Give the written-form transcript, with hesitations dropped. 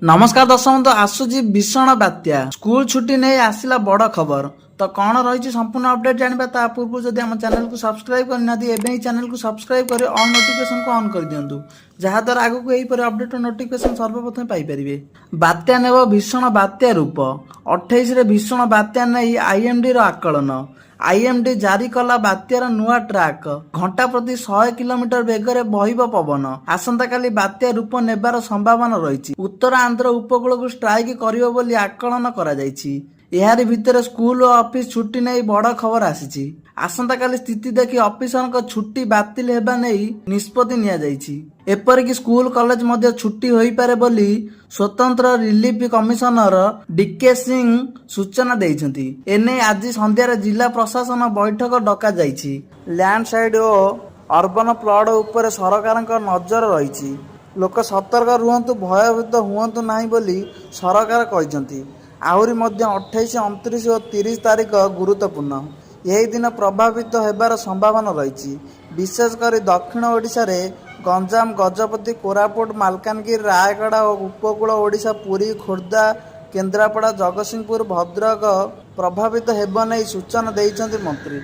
ନମସ୍କାର ଦର୍ଶକ ବନ୍ଧୁ, ଆସୁଛି ଭୀଷଣ ବାତ୍ୟା। ସ୍କୁଲ ଛୁଟି ନେଇ ଆସିଲା ବଡ଼ ଖବର। ତ କ'ଣ ରହିଛି ସମ୍ପୂର୍ଣ୍ଣ ଅପଡେଟ୍ ଜାଣିବା। ତା ପୂର୍ବରୁ ଯଦି ଆମ ଚ୍ୟାନେଲକୁ ସବସ୍କ୍ରାଇବ କରିନାହାନ୍ତି, ଏବେ ହିଁ ଚ୍ୟାନେଲକୁ ସବସ୍କ୍ରାଇବ କରି ଅଲ୍ ନୋଟିଫିକେସନକୁ ଅନ୍ କରିଦିଅନ୍ତୁ, ଯାହାଦ୍ୱାରା ଆଗକୁ ଏହିପରି ଅପଡେଟ୍ ଓ ନୋଟିଫିକେସନ ସର୍ବପ୍ରଥମେ ପାଇପାରିବେ। ବାତ୍ୟା ନେବ ଭୀଷଣ ବାତ୍ୟା ରୂପ। 28ରେ ଭୀଷଣ ବାତ୍ୟା ନେଇ ଆଇଏମଡିର ଆକଳନ। ଆଇଏମଡି ଜାରି କଲା ବାତ୍ୟାର ନୂଆ ଟ୍ରାକ୍। ଘଣ୍ଟା ପ୍ରତି 100 କିଲୋମିଟର ବେଗରେ ବହିବ ପବନ। ଆସନ୍ତାକାଲି ବାତ୍ୟା ରୂପ ନେବାର ସମ୍ଭାବନା ରହିଛି। ଉତ୍ତର ଆନ୍ଧ୍ର ଉପକୂଳକୁ ଷ୍ଟ୍ରାଇକ୍ କରିବ ବୋଲି ଆକଳନ କରାଯାଇଛି। ଏହାରି ଭିତରେ ସ୍କୁଲ ଓ ଅଫିସ ଛୁଟି ନେଇ ବଡ଼ ଖବର ଆସିଛି। ଆସନ୍ତାକାଲି ସ୍ଥିତି ଦେଖି ଅଫିସରଙ୍କ ଛୁଟି ବାତିଲ ହେବା ନେଇ ନିଷ୍ପତ୍ତି ନିଆଯାଇଛି। ଏପରିକି ସ୍କୁଲ କଲେଜ ମଧ୍ୟ ଛୁଟି ହୋଇପାରେ ବୋଲି ସ୍ୱତନ୍ତ୍ର ରିଲିଫ କମିଶନର ଡିକେ ସିଂ ସୂଚନା ଦେଇଛନ୍ତି। ଏନେଇ ଆଜି ସନ୍ଧ୍ୟାରେ ଜିଲ୍ଲା ପ୍ରଶାସନ ବୈଠକ ଡକାଯାଇଛି। ଲ୍ୟାଣ୍ଡସ୍ଲାଇଡ୍ ଓ ଅର୍ବନ ଫ୍ଲଡ୍ ଉପରେ ସରକାରଙ୍କ ନଜର ରହିଛି। ଲୋକ ସତର୍କ ରୁହନ୍ତୁ, ଭୟଭୀତ ହୁଅନ୍ତୁ ନାହିଁ ବୋଲି ସରକାର କହିଛନ୍ତି। ଆହୁରି ମଧ୍ୟ 28, 29 ଓ 30 ତାରିଖ ଗୁରୁତ୍ୱପୂର୍ଣ୍ଣ। ଏହି ଦିନ ପ୍ରଭାବିତ ହେବାର ସମ୍ଭାବନା ରହିଛି। ବିଶେଷ କରି ଦକ୍ଷିଣ ଓଡ଼ିଶାରେ ଗଞ୍ଜାମ, ଗଜପତି, କୋରାପୁଟ, ମାଲକାନଗିରି, ରାୟଗଡ଼ା ଓ ଉପକୂଳ ଓଡ଼ିଶା ପୁରୀ, ଖୋର୍ଦ୍ଧା, କେନ୍ଦ୍ରାପଡ଼ା, ଜଗତସିଂହପୁର, ଭଦ୍ରକ ପ୍ରଭାବିତ ହେବ ନେଇ ସୂଚନା ଦେଇଛନ୍ତି ମନ୍ତ୍ରୀ।